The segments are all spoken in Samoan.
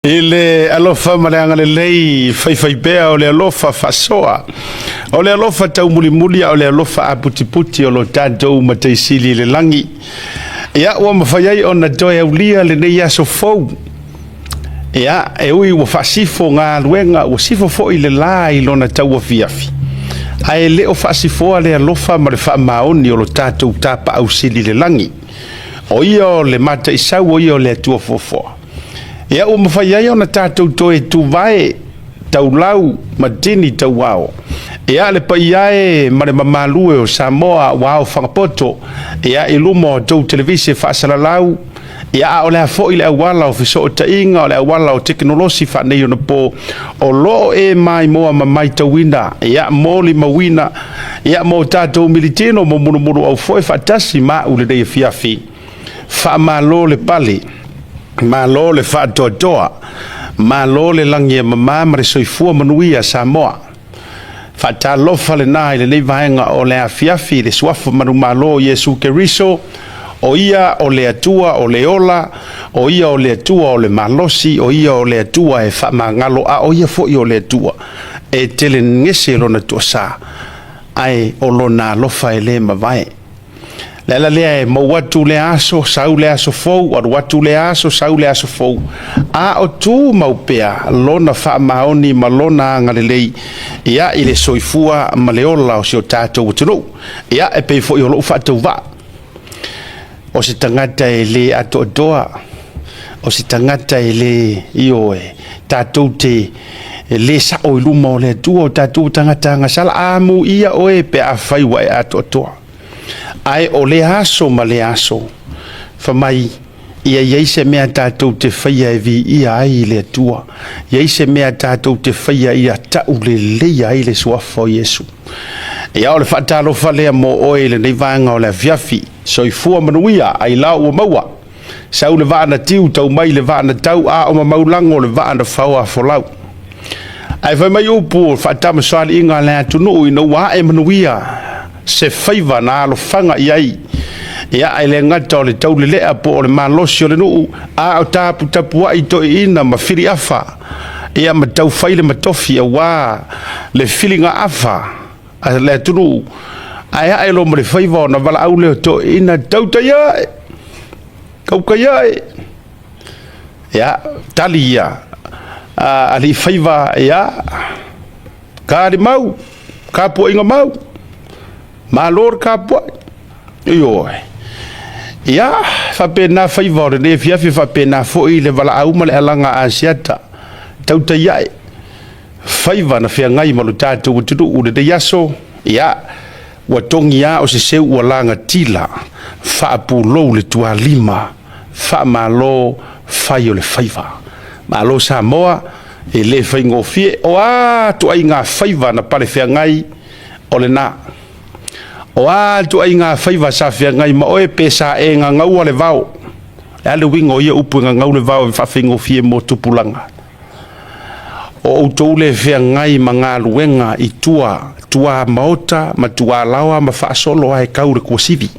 I le alofa ma le agalelei faifaipea o le alofa faasoa, o le alofa taumulimuli a o le alofa aputiputi o lo tatou Matai Sili i le lagi, ia ua mafai ai ona toe aulia lenei aso fou. Ia, e ui ua faasifo galuega, ua sifo foi le la i lona tauafiafi, ae le o faasifoa le alofa ma le faamaoni o lo tatou Tapaau Sili i le lagi. O ia o le Mataisau, o ia o le Atua foafoa. Ia ua mafai ai ona tatou toe tuvae taulau ma tini tauao. Ia le paia e ma le mamalu e o Samoa ua aofaga poto, ia i luma o tou televise faasalalau, ia a o le a foi le auala o fesootaiga, o le auala o tekonolosi faaneionapo o lo o e maimoa ma matauina, ia molimauina, ia mo tatou militino mo mulumuluau foi faatasi ma au lenei afiafi. Faamalo le pale, malo le faatoatoa, malo le lagi e mama ma le soifua manuia Samoa. Faatalofa lena i lenei vaega o le afiafi i le suafa manumalo o Iesu Keriso, o ia o le Atua o le ola, o ia o le Atua o le malosi, o ia o le Atua e faamagalo, a o ia foi o le Atua e telegese lona toasa, ae o lona alofa e le mavae. Le ala lea e mou atu lea aso, sau le aso fou, alu atu lea aso, sau le aso fou, a o tu mau pea lona faamaoni ma lona agalelei ia i le soifua ma le ola o si o tatou atunuu. Ia e pei foi o lou faatauvaa, o se tagata e le atoatoa, o se tagata e le ioe, tatou te e le sao i luma o le Atua, o tatou tagata agasala, amuia oe pe afai ua e atoatoa. Ae o lea aso ma lea aso, fai mai, ia i ai se mea tatou te faia e viia ai i le Atua, ia i se mea tatou te faia ia tauleleia ai le suafa o Iesu. Ia o le faatalofa lea mo oe i lenei vaega o le afiafi. Soifua manuia, ailao ua maua. Sau le vaa na tiu, tau mai le vaa na tau, a o mamaulago le vaa na faoa folau. Ae fai mai upu o faatamasoaliiga a le atunuu ina ua ae manuia se faiva na alofaga i ai. Ia, e le gata o le taulelea po o le malosi o le nuu, a o taputapuai toeaiina ma filiafa, ia ma taufai le matofi aua le filigaafa a le atunuu. Ae ae loa ma le faiva ona valaau lea o toeaiina, tautai ae, tautai ae. Ia, tali ia a alii faiva, ia, kalimau, kapuaiga mau, malo le kapuai. Ioe. Ia, faapena faiva o lenei afiafi, faapena foi le valaau ma le alaga a Asiata, tautai ae, faiva na feagai ma lo tatou atunuu lenei aso, ia, ua togi lava o se seu ua lagatila, faapulou le tualima, faamalo fai o le faiva. Malo Samoa, e le faigofie. O a ituaiga faiva na palefeagai, o lena. O a ituaiga faiva sa feagai ma oe pe sa e gagaua le vao. Le a le uiga o ia upu e gagau le vao e faafaigofie mo tupulaga. O outou le feagai ma galuega i tua, tua maota ma tua laoa ma faasolo ae tau le kuasivi.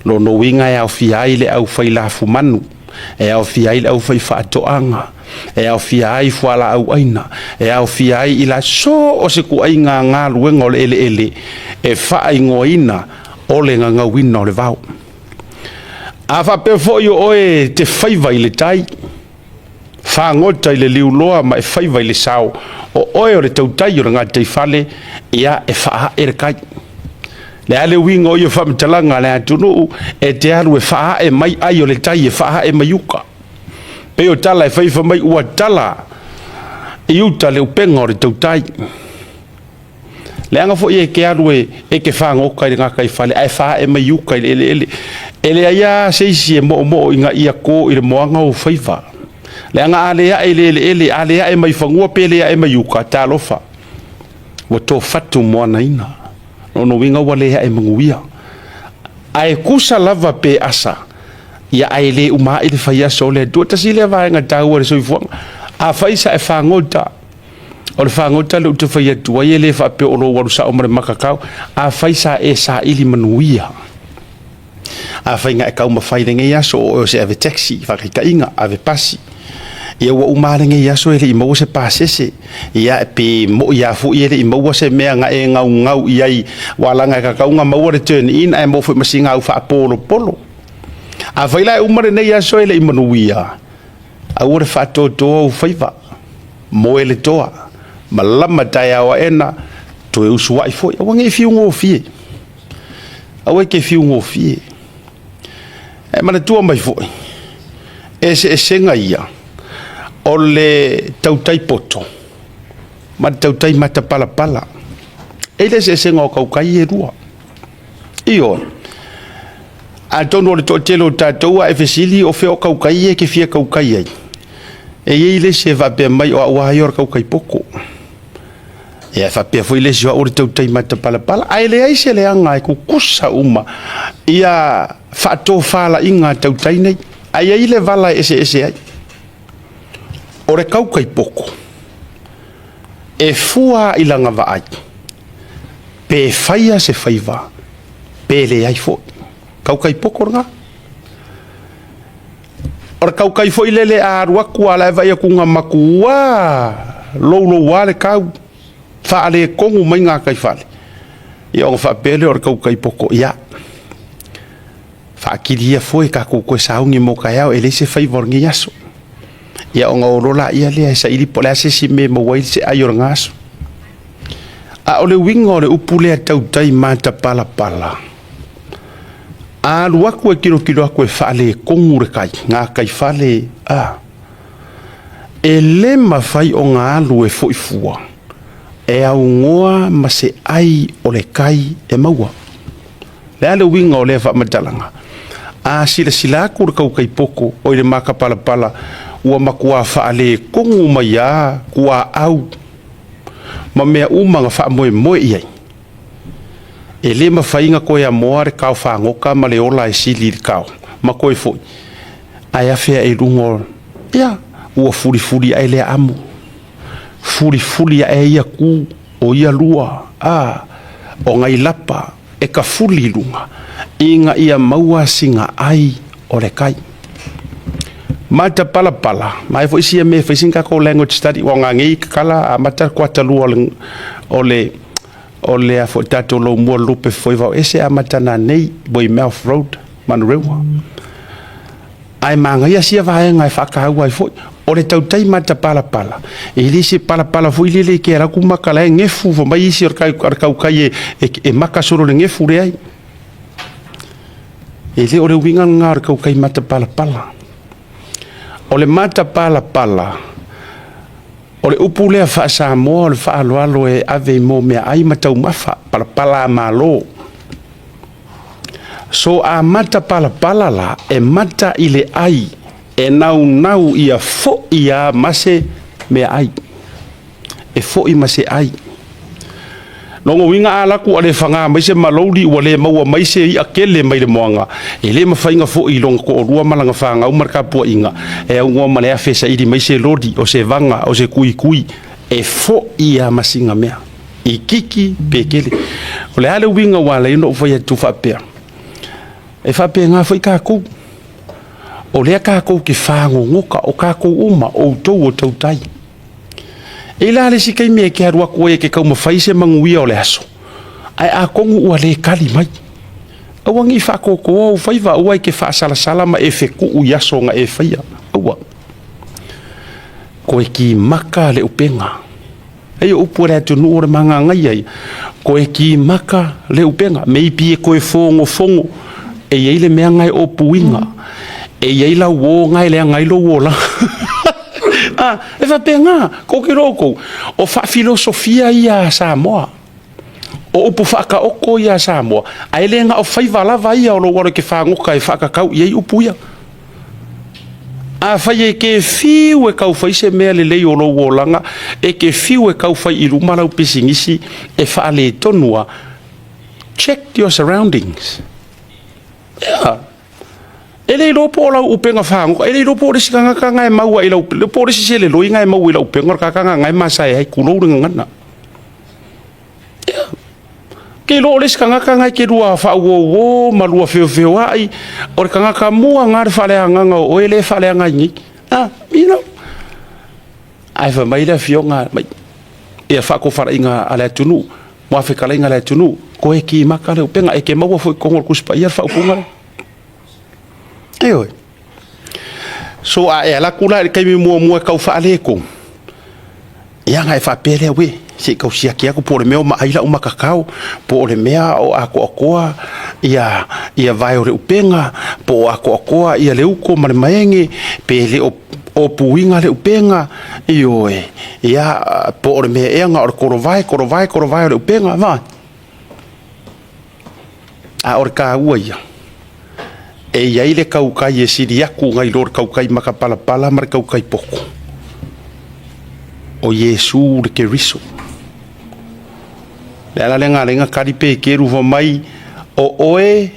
Lona uiga e aofia ai le aufai lafumanu, e aofia ai le aufai faatoaga, e aofia ai fualaau aina, e aofia ai i la so o se kuaiga galuega o le eleele e faaigoaina o le gagauina o le vao. A faapea foi o oe te faiva i le tai, fagota i le liuloa ma e faiva i le sao, o oe o le tautai o le gataifale, ia e faaae le tai. Le a le uiga o ia faamatalaga a le atunuu, e te alu e faaae mai ai o le tai, e faaae mai uta. Pei o tala e fai mai ua tala i uta le upega o le tautai. Leaga foi e te alu e te fagota i le gataifale ae faaae mai uta i le eleele. E leai lava se isi e moomoo ina ia to i le moana ou faiva. Leaga a le ae i le eleele, a le ae mai fanua pe le ae mai uta, talofa, ua tofatu moanaina. Lona uiga ua le ae manuia. Ae tusa lava pe asa, ia ae le uma ai le faiaso o le Atua. Tasi lea vaega taua o le soifuaga. A fai sa e fagota, o le fagota lea ou te fai atu ai, e le faapea o lou alu sao ma le makakau. A fai sa e saili manuia, a fai na e taumafai i lenei aso, o oe o se ave taxi, faataitaiga, ave pasi. Ia ua uma lava lenei aso e le i maua se pasese. Ia pe moi lava foi e le i maua se mea na e gaugau i ai, aua leaga e tatau ona maua le turn in ae maua foi ma sina au faapolopolo. Afai la e uma lenei aso e le i manuia, aua le faatoatoa ou faiva, moe le toa, malama taeao aena, toe usuai foi. Aua ne i fiu gofie, aua e te fiu gofie. E manatua mai foi, eseesega ia o le tautai poto ma le tautai matapalapala. E i ai le eseesega o tautai ia e lua. Ioe. Atonu o le toatele o tatou a e fesili o fea o tautai ia e te fia tautai ai, e i ai le isi e faapea mai o au lava ia o le tautai poto. Ia e faapea foi le isi o au o le tautai matapalapala. Ae leai se leaga e tutusa uma ia faatofalaiga a tautai nei. Ae i ai le vala e eseese ai. O le tautai poto, e fua i lana vaai, pe faia se faiva, pe leai foi. Tautai poto lena. O le tautai foi lele a alu atu a la e vaai atu na matua louloua le tau, faaletonu mai gataifale, ia ona faapea lea o le tautai poto, ia, faatili ia foe tatou toe sauni mo taeao, e leai se faiva o lenei aso. Ia ona o loa lea e saili po o le a se isi mea e maua ai se ai o lena aso. A o le uiga o le upu lea tautai matapalapala, a alu atu e tilotilo atu e faaletonu le tai, gataifale, a, e le mafai ona alu e foi fua e aunoa ma se ai o le tai e maua. O le a le uiga o lea faamatalaga? A silasila atu le tautai poto oi le matapalapala ua matua faaletonu mai lava tuaau ma mea uma na faamoemoe i ai, e le mafai ona toe amoa le tao fagota ma le ola e sili i le tao ma toe foi, ae afe ae i luga o, ia, ua fulifuli ae lea amo, fulifuli ae ia ku o ia lua, a, o nai lapa e tafuli i luga ina ia maua sina ai o le tai. Matapalapala, ma e foi sia mea e fai sina tatou language study, ua ngā nei kakala amata kuata lua o le o le a foi tatou lomua lupe foi vao ese amata nā nei Weymouth Road, Manurewa. Ae manaia sia vaega e faataua ai foi. O le tautai matapalapala, e le se palapala foi lele e ke ala atu maka la e gefu, fai mai isi o le tautai e maka solo i le gefu, leai. E le o le uiga lena o le tautai matapalapala. O le matapalapala, o le upu lea faa-Samoa o le faaaloalo e ave i mo meaai ma taumafa, palapala a Malo. So a matapalapala la, e mata i le ai, e naunau ia foi a ma se meaai. E foi ma se ai. Lona uiga a alu atu a le faga mai se malouli ua le maua mai se i'a tele mai le moana, e le mafai ona foi i lona toalua ma lana fanau ma le tapuaiga, e aunoa ma le afe e saili mai se loli, o se vaga, o se tuitui, e foi a ma sina mea. Itiiti pe tele. O le a le uiga ua ala ai ona ou fai atu faapea? E faapena foi tatou. O lea tatou te fagogota, o tatou uma, outou o tautai. E i ai la le isi taimi e te alu atu ai e te taumafai se manuia o le aso, ae atonu ua le tali mai. Aua ne i faatoatoa ou faiva, aua e te faasalasala ma e fetuu i aso na e faia. Aua. Toe kimaka le upega. Ei o upu a le atunuu o le magagaia ia, koe kimaka le upega, maybe e koe fogofogo, e i ai le mea na e opuiga, e i ai lau uō na e leaga ai lou olaga. Ah, e faapena, kou te iloa outou, o faafilosofia ia a Samoa, o upu faataoto ia a Samoa, ae le na o faiva lava ia o lou alo e te fagota e faatatau i ai upu ia. Afai e te fiu e tau fai se mea lelei o lou olaga, e te fiu e tau fai i luma lau pisinisi e faaletonu lava, check your surroundings. Yeah. E le iloa po o lau upega fagota, e le iloa po o le isi tagata na e maua i lau, po o le isi seleloi na e maua i lau upega o le tagata na e masae ai, tulou le gagana. Ke iloa o le isi tagata na e te lua faauouo ma lua feofeoai, o le tagata mua na le faaleagaga o oe lea e faaleaga ai nei. Ah, you know. Ae fai mai le afioga mai ia faatofalaiga a le atunuu ma fetalaiga a le atunuu, toe kimaka le upega, e te maua foi i totonu o le Tusi Paia le faaupuga lea. Ioe. So a e alu atu la i le taimi muamua e tau faaletonu, ia ona e faapea lea, uē, se i tau siaki atu po o le mea o maai lau matatao, po o le mea o atoatoa ia vae o le upega, po o atoatoa le uto ma le maege, pe le o opuiga le upega, ioe, ia, po o le mea ea na o le kolovae, kolovae, kolovae o le upega, vaai. A o le taua ia, e i ai le tautai e sili atu nai lo le tautai matapalapala ma le tautai poto, o Iesu le Keriso. O le ala lea na ala ai ona tali Peteru fai mai, o oe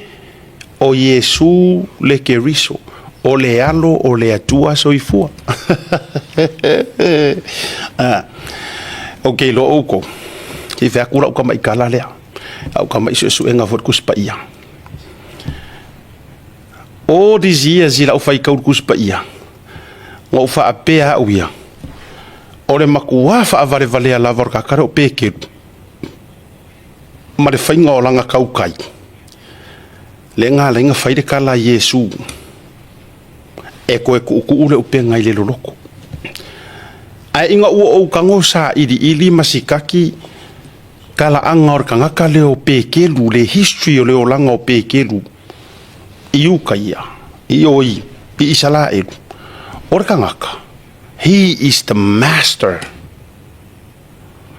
o Iesu le Keriso, o le Alo o le Atua soifua. Ou te iloa outou, se i fai atu lau tamaitala lea, lau tamai suesuega foi i le Tusi Paia. All these years i lau faitau i le Tusi Paia, na ou faapea au ia, o le matua faavalevalea lava o le tagata lea o Peteru ma le faiga o lana tautai, lea na ala ai ona fai le tala a Iesu, e toe tuutuu le upega i le loloto. Ae ina ua ou tago sailiili ma sikaki talaaga o le tagata lea o Peteru, le history o le olaga o Peteru i uta ia, i o i Isaraelu, o le tagata, he is the master.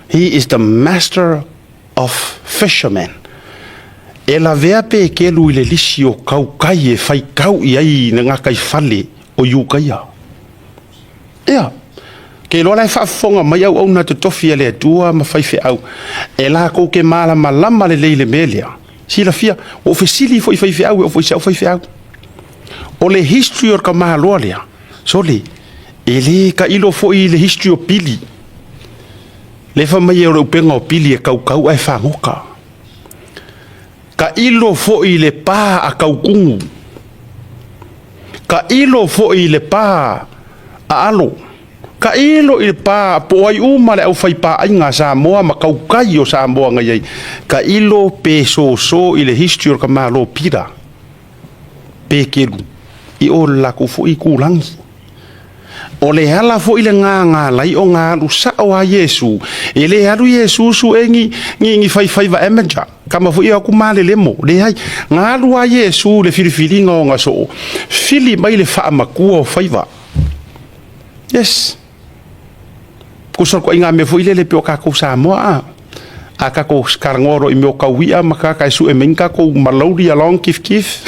He is the master of fishermen. E lavea Peteru i le lisi o tautai e faitau i ai i le gataifale o Iukaia. Ia, ke iloa la e faafofoga mai auauna totofi a le Atua ma faifeau, e latou te malamalama lelei i le mea lea. Silafia, ua ou fesili foi i faifeau, e oo foi i si au faifeau. O le history o le tamaloa lea, sole, e le tailo foi i le history o Pili. Lea fai mai o le upega o Pili e kaukau ae fagota. Tailo foi i le pa a Tautugu. Tailo foi i le pa a Alo. Tailo i le pa po o ai uma le aufaipaaiga a Samoa ma tautai o Samoa na i ai. Tailo pe soso i le history o le tamaloa Pita. Peteru i o le latou foi itulagi. O le ala foi lena na ala ai ona alu sao a Iesu, e le alu Iesu sue ni, ni, ni faifaiva amateur, kama foi e o atu malelemo, leai, na alu a Iesu i le filifiliga o ona soo, fili mai le faamatua o faiva. Yes. Tusa o le ituaiga mea foi lele pei o tatou Samoa a. A tatou talanoa loa i mea o taui'a ma tagata e sue mai ni tatou malauli along kif kif.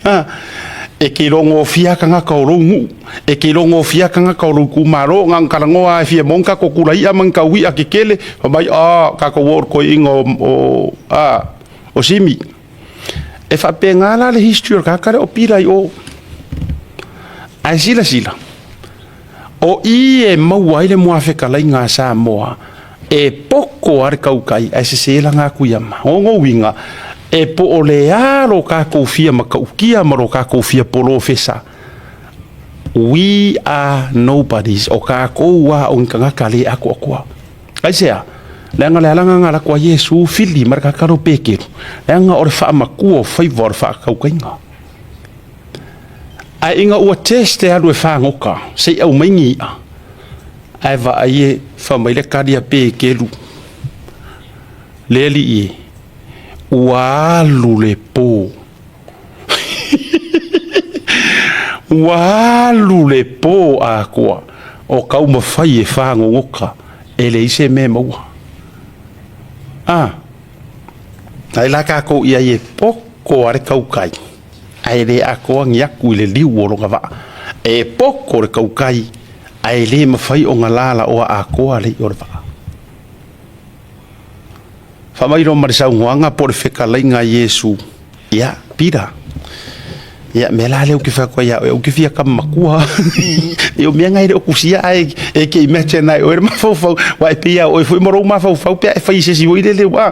A, e te iloa gofie lava tagata o lou nuu, e te iloa gofie lava tagata o lou itumalo, na ona talanoa lava e fia maua ni tatou tula i'a ma ni taui'a tetele, fai mai, a, tatou o i le toeaina o, a, o Simi. E faapena la le history o le tagata lea o Pila i o. Ae silasila, o i e maua ai le muafetalaiga a Samoa, e poto lava le tautai ae sese lana atu ia ma. O lona uiga, e po o le a lo tatou fia matautia ma lo tatou fia polofesa, we are nobodies, o tatou lava o ni tagata le atoatoa. Aisea? Leaga le alaga na alu atu a Iesu fili ma le tagata lea o Peteru, leaga o le faamatua o faiva o le faatautaiga. Ae ina ua test e alu e fagota se i aumai ni i'a, ae vaai e fai mai le tali a Peteru, Le Alii e, ua alu le po. Ua alu le po atoa o taumafai e fagogota e leai se mea e maua. A, ai la tatou i ai e poto a le tautai, ae le atoa ni atu i le liu o lona vaa. E poto le tautai, ae le mafai ona lalaoa atoa le i'a o le vaa. Fai mai loa ma le saunoaga po o le fetalaiga a Iesu, Ia, Pita, ia, mea la lea ou te fai atu ai ia oe, ou te fia kama matua. Ia, o mea na e le o kusia ae e ke imagine ai oe le mafaufau, aua e pei lava o oe foi ma lou mafaufau pe a e fai i se isi foi lele, ua.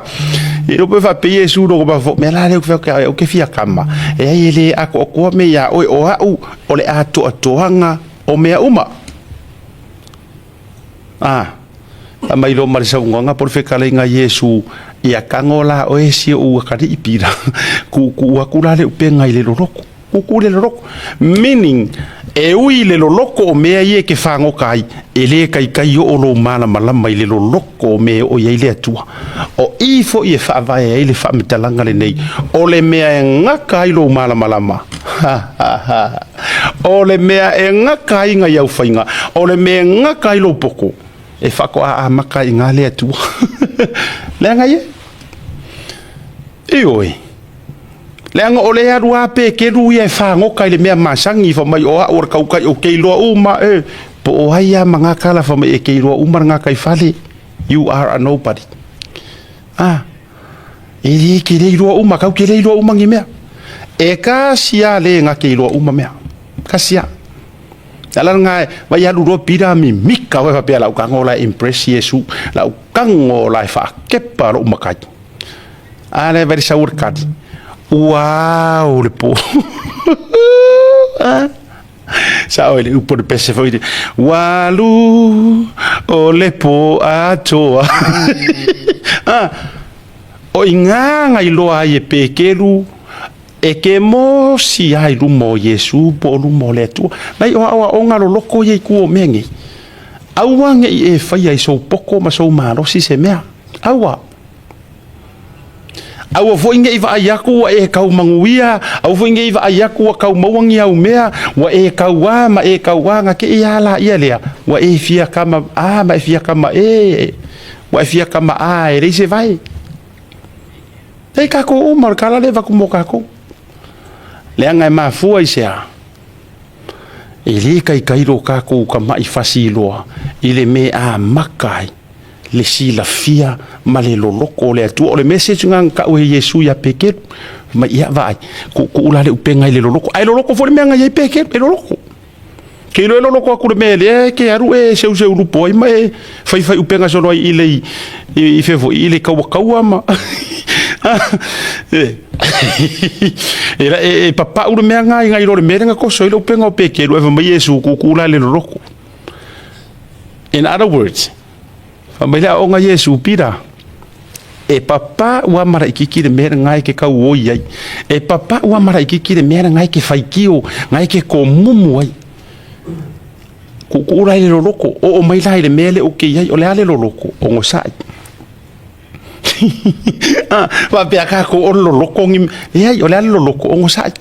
E le o pe faapea Iesu i lona mafaufau, mea la lea ou te fai atu ia oe, ou te fia kama, e ai e le atoatoa mea ia oe, o au o le atoatoaga o mea uma. A, fai mai loa ma le saunoaga po o le fetalaiga a Iesu, Ia tago la oe e si ou atalii pila, tuutuu atu la le upega i le loloto. Tuutuu i le loloto. Meaning, e ui i le loloto o mea ia e te fagota ai, e le taitai oo lou malamalama i le loloto o mea e oo i ai le Atua. O i foi e faavae ai le faamatalaga lenei, o le mea e gata ai lou malamalama, ha, ha, ha, o le mea e gata ai nai au faiga, o le mea e gata ai lou poto, e faatoa amata ai i ina le Atua. Leaga ia. Ioe. Leaga o lea e alu lava Peteru ia e fagota i le mea masani, fai mai o au o le tautai ou te iloa uma e. Po o ai lava ma na tala fai mai e te iloa uma le gataifale. You are a nobody. Ah, e le te le iloa uma, kau te le iloa uma ni mea. E kasi lava le na te iloa uma mea. Kasi lava. Le ala lena e vai alu loa pila mimika oe faapea lau tago la e impress Iesu, lau tago la e faakepa lou matai. A lea vai le sau o le kali. Ua ao le po. Sao i le upu o le pese foi le ua alu o le po atoa. Ah, o i ina na iloa ai e Peteru e ke mosi lava i luma o Iesu po o luma o le Atua. Nai o aoaoga loloko ia i tua o mea nei. Aua ne i e faia i sou poto ma sou malosi se mea. Aua. Aua foi ne i vaai atu ua e tau manuia, aua foi ne i vaai atu ua tau maua ni au mea, ua e tauā ma e tauā, na te i a la ia lea, ua e fia kama a ma e fia kama e, ua e fia kama a e leai se vae. E kākou uma, o le tala lea e avatu mo kākou. Leaga e mafua i se a? E lē taitai lo kākou kamaʻi fasi loa i le mea amata ai le silafia ma le loloko o le Atua. O le message lena na tau e Iesu iā Peteru, fai mai, ia vaai, tuutuu la le upega i le loloko. Ae loloko foi le mea na i ai Peteru, e loloko. Ke iloa e loloko atu le mea lea e ke alu e seuseu lupo ai ma e faifai upega solo ai i le i fea foi i le kauakaua ma e e, e papau le mea ngai ngai lo le mea lenga koso i le upega o Peteru e fai mai Iesu tuutuu la le loloko. In other words, fai mai le aoga Iesu pira, e papa ua maraikiki le mea ngai ke kau oi ai. E papa ua maraikiki le mea ngai ke faitio, ngai ke komumu ai. Kuku la i le loloko, o o mai la i le mea le o ke ai, o le a le loloko, o ngosai. Ah, faapea kākou o le loloko ni, leai, o le a le loloko, o ngosai.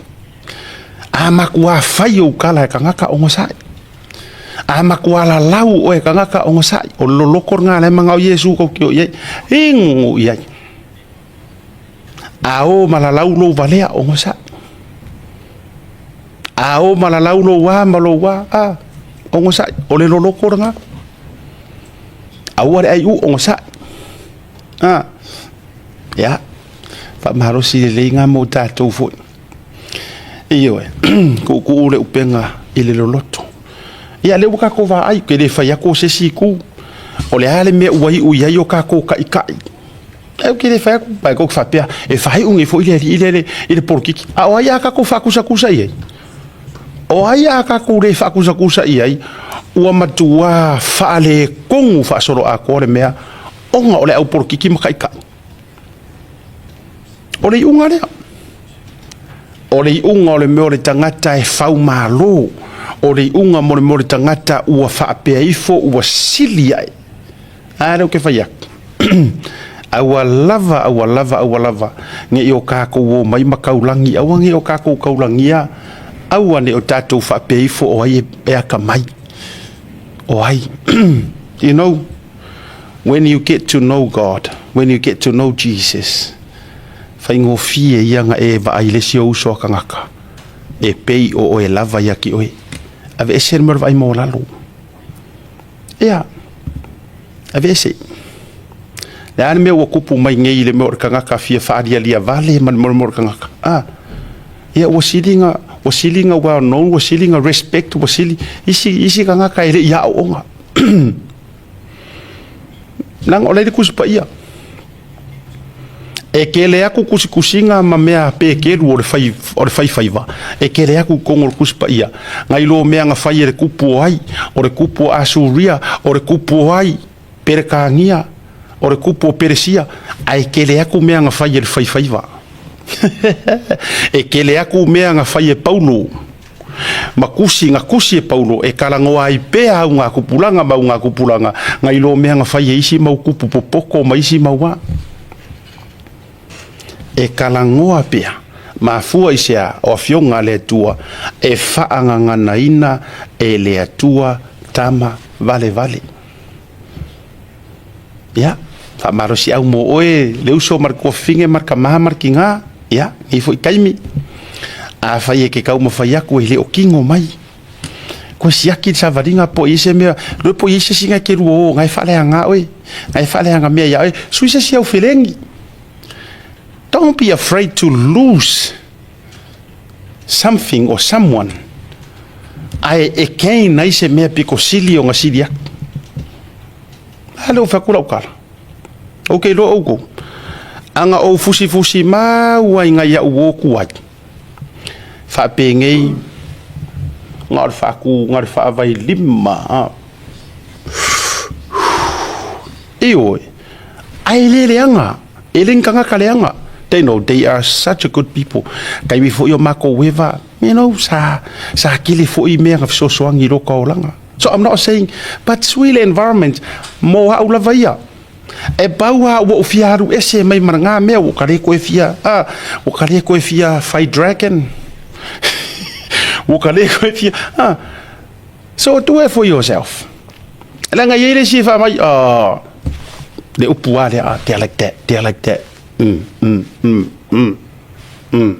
A makuā fai ou kala e kangaka onosai. A makuā lalau oe e kangaka onosai. O le loloko lena la e manao Iesu kou te o i ai. Inu i ai. A o ma lalau lou valea onosai. A o ma lalau lou a ma lou a, a onosai. O le loloko lena. Aua le ai u onosai. A, ia, faamalosi lelei ngā mo tātou foi. Ioe, kuukuu le upega i le loloto. Ia, lea ua kākou vaai, ke le fai atu o se isi itu. O le a le mea ua iu i ai o kākou kaʻikaʻi? Ae ou te le fai atu, ae kou te faapea, e faaiu nei foi le alii lea i le polokiki. A o ai a kākou faakusakusa i ai? O ai a kākou le faakusakusa i ai? Ua matuā faaletonu faasoloatoa le mea ona o le au polokiki ma kaʻikaʻi. O le iuga lea. O le iuga o le mea o le tagata e faumalo. O le iuga mo le mea o le tagata ua faapea ifo ua sili ae. A lea ou te fai atu. Aua lava, aua lava, aua lava, ne i o kākou o mai ma kaulagi, aua ne i o kākou kaulagia, aua ne i o tātou faapea ifo o ai e akamai. O ai. You know, When you get to know God, when you get to know Jesus, faigofie ia na e vaai i le isi ou uso a kangaka, e pei o oe lava ia ki oe. Aveese le mea o le vaai maualalo. Ia, aveese. Le a le mea ua kupu mai nei i le mea o le kangaka fia faalialia vale ma le mea o le kangaka. Ah, ia ua sili na, ua sili na well known, ua sili na respect, ua sili, isi, isi kangaka e le i aooga. Leaga o la e i le Tusi Paia. E kele aku kusikusiga ma mea pekelu o le fai o le faifaiva, e kele aku i kogo o le Tusi Paia, nai lo mea na fai e le kupu o ai, o le kupu o Asuria, o le kupu o ai, Peretania, o le kupu o Peresia, ae kele aku mea na fai e le faifaiva. E kele aku mea na fai e Paulo, ma kusi na kusi e Paulo e talanoa ai pea augatupulaga ma augatupulaga, nai lo mea na fai e isi mau kupu popoko ma isi mau a. E talanoa pea, mafua i se a, o Afioga a le Atua e faagaganaina e le Atua tama valevale. Ia, faamalosiau mo oe le uso ma le tuafafine ma le tama ma le tina, ia, nei foi taimi. Afai e te taumafai atu e le o tino mai, koe siaki le savaliga po o i ai se mea, iloa po o i ai se isi na e te lua o na e faaleaga oe, na e faaleaga mea ia oe, sui se isi au felegi. Don't be afraid to lose something or someone ae e gain ai se mea pito sili ona sili atu. A lea ua fai atu lau tala. Ou te iloa outou, a na ou fusifusi mau ai nai au uo tuai, faapenei na o le faatu, na o le faavailima, a. Ioe, ae le leaga, e le ni tagata leaga. They know they are such a good people. Taimi foi o matou eva, you know, sa, sa kele foi mea na fesoasoani i loka olaga. So I'm not saying, but sui le environment, mo au lava ia. E pau a ua ou fia alu ese mai ma ngā mea, ua ka le koe fia, ah, ua ka le koe fia fai dragon. Ua ka le koe fia, ah. So do it for yourself. Leaga e i ai le isi e fai mai, oh, le upu lava lea, ah, they are like that, they are like that. Mm, mm, mm, mm, mm.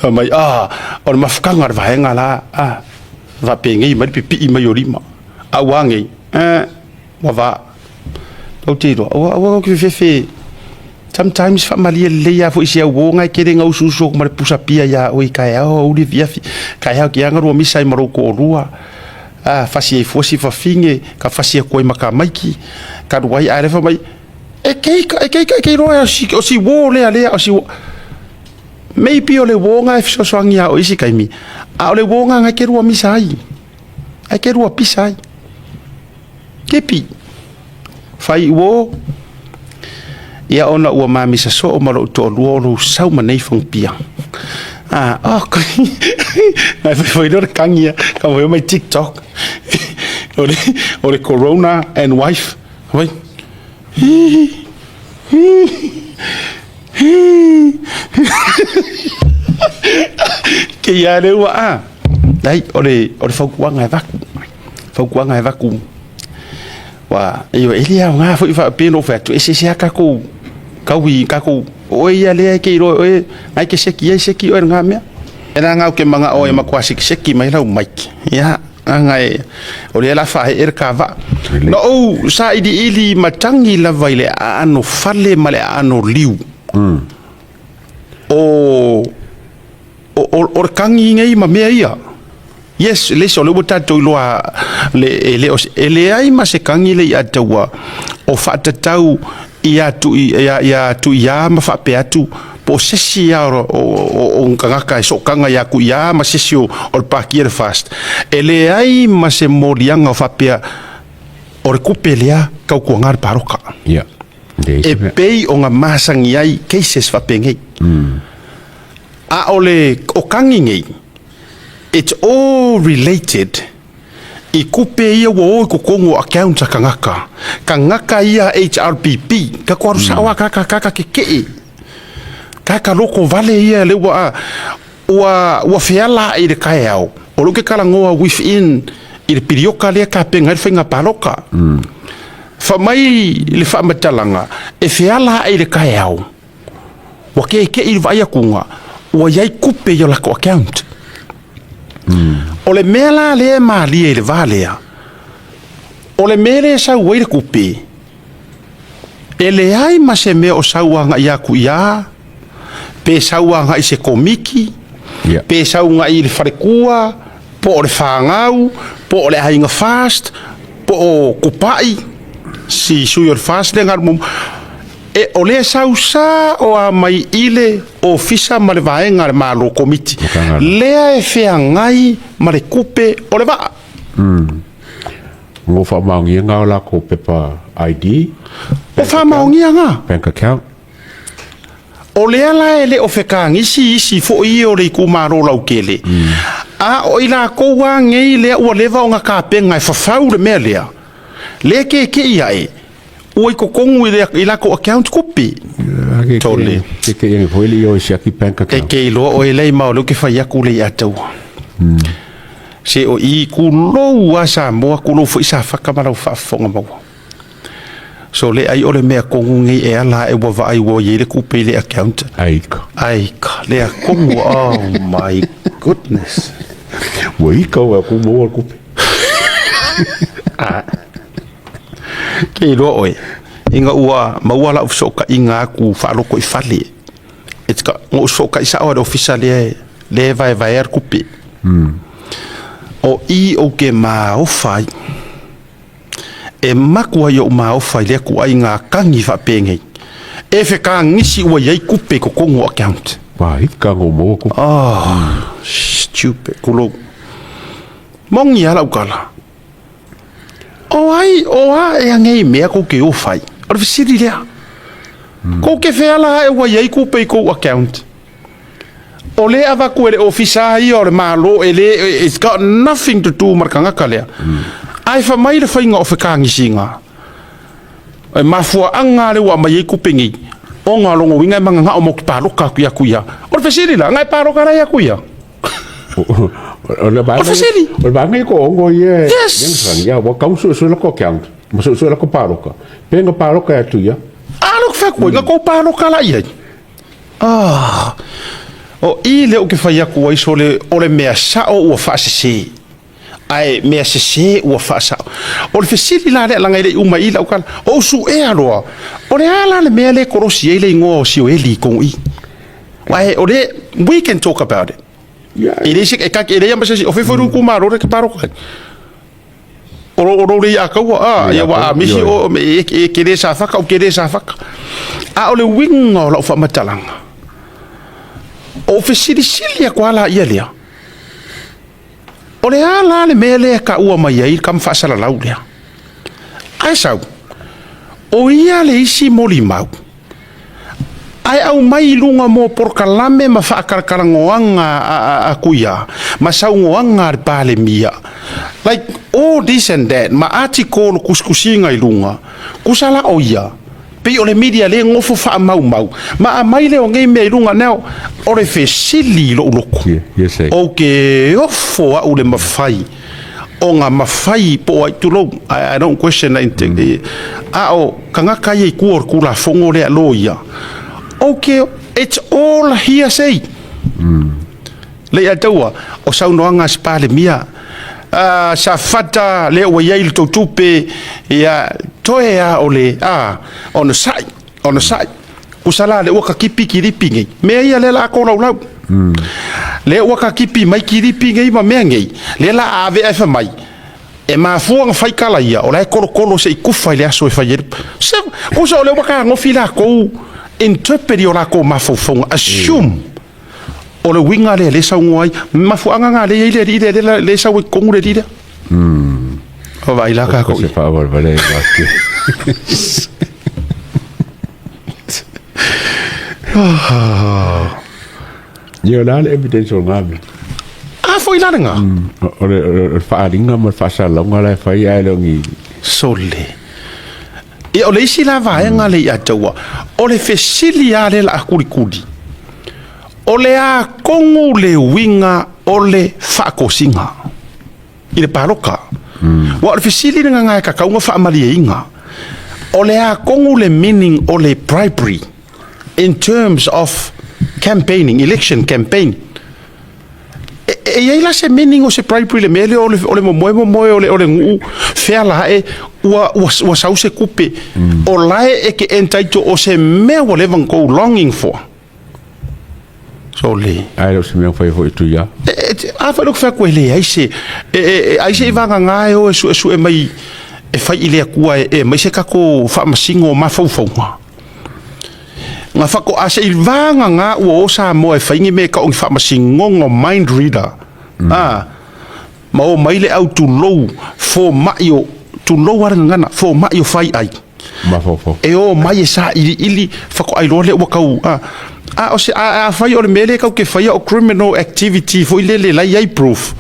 Fai mai, ah, o le mafutaga o le vaega la, ah, faapenei mai le pipii mai o lima. A ua nei, eh, Ua va. Ou te iloa, aua, aua ou te fefefe. Sometimes faamalie lelei lava foi i si au uo na e tele na usuusu atu ma le pusa pia iā oe i taeao, aoauli afiafi. Taeao ki aga lua misa ai ma lou toalua. A, fasi ai fua si fafine, ka fasi atu ai ma tamaiti. Ka alu ai, ae o lea e fai mai, e te, e te, e te iloa o si, o si uo lea lea, o si uo. Maybe o le uo na e fesoasoani iā oe i isi taimi, a o le uo na na e te lua misa ai. Ae te lua pisa ai. Kepi. Fai uo, ia ona ua mamisa soo ma lou toalua o lou sau ma nei fagupia. Ah, oh, nai fai fai le kangi ia, ka fai mai TikTok. O le, o le corona and wife. Fai. Hi, hi, hi. Ke ia le ua a. Ai, o le, o le fautuaga e vaku. Fautuaga e vaku. Ua, ioe, e le aoga foi faapea ona ou fai atu, eseese lava tatou taui, tatou, o oe ia lea e te iloa e oe, na e te seki ai, seki oe i lena mea. E leaga ou te manao e matua sekiseki mai lau mic, ia, leaga e, o lea o le a faaee le ta vaa. Na ou sailiili matagi lava i le aano fale ma le aano liu o O, o, o le kagi nei ma mea ia. Yes, le isi o lea ua tatou iloa le, e, le, o, e leai ma se kagi le ia taua o faatatau ia tu ia, ia tu ia ma faapea atu po o se isi ia o, o, o, o tagata e sootaga ia tu ia ma se isi o, o le pākia le FAST. E leai ma se moliaga o faapea o le kupe lea tautuaga le paloka. Yeah. E pei o nga masani ai cases faapenei. A o le o kagi nei, it's all related i kupe ia ua o i totonu o accounts a tagata. Tagata ia HRPP, ka ko alu sao a kaka kaka kekeʻe. Kaka loko vale ia le ua ua ua feala aʻe i le taeao. O lou ke talanoa within i le pilioka lea tapena ai le faiga paloka. Fai mai le faamatalaga, e feala aʻe i le taeao. Ua kekeʻi i le vaai atuga, ua i ai tupe i o latou account. O le mea la lea e malie i le va lea, o le mea lea e sau ai le tupe, e leai ma se mea o sau agai atu i a, pe sau agai i se komiti, pe sau agai i le faletua, po o le fanau, po o le aiga FAST, po o Kupaʻi, si sui o le FAST lea na alu muamua. E, o lea sau sao a mai i le ofisa ma le vaega a le Malo Komiti lea e feagai ma le tupe o le vaa. Mo faamaoniga o lakou pepa ID. O faamaoniga. Bank account. O lea la e le o fekagisi isi foi ia o le itumalo lautele, a o i latou lava nei lea ua leva ona tapena e fafau le mea lea, lea e keke'i ae, ua i totonu i le i latou account tupe. Tole. Keke'i ane foi le i o e siaki bank account. E te iloa oe lea ma o lea ou te fai atu le ia taua. Se o i tulou a Samoa, tulou foi Safata ma lau faafofoga maua. So le ai o le mea tonu nei e ala ae ua vaai ua i ai le tupe i le account. Aika. Aika, lea tonu, oh my goodness. Ua ika ua ku maua le tupe. Ke iloa oe, ina ua maua lau fesootaiga atu faaloto i fale, e tika, na ou fesootai sao lava i le ofisa lea e, lea e vaevaea le tupe. O i ou te maofa ai. E maku ai ou maofa i lea tuaiga tagi faapenei, e fekagisi ua i ai tupe i totonu o account. Paika no maua tupe. Oh, stupid, kulou. Moni lava lau tala. O ai, o a ea nei mea kou te o fai? O le fesili lea. Kou te feala ae ua i ai tupe i kou account. O lea e avatu e le ofisa ia o le Malo e le, it's got nothing to do ma le tagata lea. Ae fai mai le faiga o fekagisiga, e mafuaaga lea ua aumai ai tupe nei, ona o lona uiga e mananao matou te paloka atu ia Tuia. O le fesili la, na e paloka la ia Tuia? O le O le fesili. O le vaega ia ko ongo ia. Yes. Ia, ua kau suesue la ko account. Ma suesue la ko paloka. Pe nga paloka ia Tuia. A lea ou te fai atu ai, na kou paloka la i ai. Ah, o i lea ou te fai atu ai, sole, o le mea sao ua faasese, ae mea sese ua faasao. O le fesili la lea, leaga e le i uma i i lau tala, o ou suea loa, o le a la le mea lea e kolosi ai le igoa o Sioeli i tonu i? Ae o le, we can talk about it. E leai se, e ta, e leai lava ma se isi, o fea foi lou itumalo lea e te palota ai? O lou, o lou le ia kaua, a, ia ua a misi o, e, e te le Safata, ou te le Safata. A o le uiga o lau faamatalaga, o ou fesilisili atu lava laia lea, o le a la le mea lea e taua mai ai le tama faasalalau lea? Ae sau, o ia le isi molimau Ae aumai i luga mo polokalame ma faakalakalanoaga a Kuia ma saunoaga a le Palemia, like all this and that ma article tusitusiga i luga, tusa la o ia, pei o le media lea e nofo faamaumau ma aumai lea o nei mea i luga. Now, o le fesili i lou loto, ou te ofo au le mafai ona mafai po o ai, tulou, I don't question that, a o tagata ia i tua o le Tulafono lea loia, okay, it's all hearsay. Le ia taua, o saunoaga a se Palemia, Safata lea ua i ai le tou tupe, ia, toe a o le, a, onosai, onosai. Kusa la lea ua katipi kilipi nei, mea ia lea la a tolaulau. Lea ua katipi mai kilipi nei ma mea nei, lea la a ave ae fai mai, E mafua ona fai tala ia, o la e kolokolo se i kufa i le aso e fai ai le... Se, kusa o lea ua tagofi lakou interpret i o lakou mafaufauga, assume o le uiga lea lea e saunoa ai. Mafuaaga na lea e i ai le alii lea, lea, lea e sau ai i totonu le alii lea. O vaai la takou i. Se faavalevale ai vake. Ia, o le a le evidence o lena mea? A foi la lena. O le, o le faaaliga ma le faasalalauga la e fai ae le o ni... Sole. Ia, o le isi la vaega lea ia te au, o le fesili lava lea o le a kulikuli, o le a tonu le uiga o le faatosina i le paloka? Aua o le fesili lena e tatau ona faamalieina, o le a tonu le meaning o le bribery in terms of campaigning, election campaign? E, e i ai la se meaning o se bribery le mea lea o le, o le momoe momoe o le, o le nuu feala ae ua, ua, ua sau se kupe. O lae e ke entitled o se mea ua leva ona tou longing for. Sole. Ae le o se mea ua fai foi e Tuia. E, e, a foi lea ou te fai atu e leai se, e, e, e, ai se i vagana e o e suesue mai e fai i le Atua e, e aumai se tatou faamasino o mafaufauga. Ga fakoa se i vagagā ua o Samoa e fai ni mea e tau o ni faamasinoga o mind reader, a, ma omai le au tulou fomai o, tulou lava le gagana, fomai o faiai. Mafaufau. E omai e sailiili, faatoa iloa lea ua tau, a, a o se, a, afai o le mea lea tatou te faia o criminal activity foi lele la e i ai proof,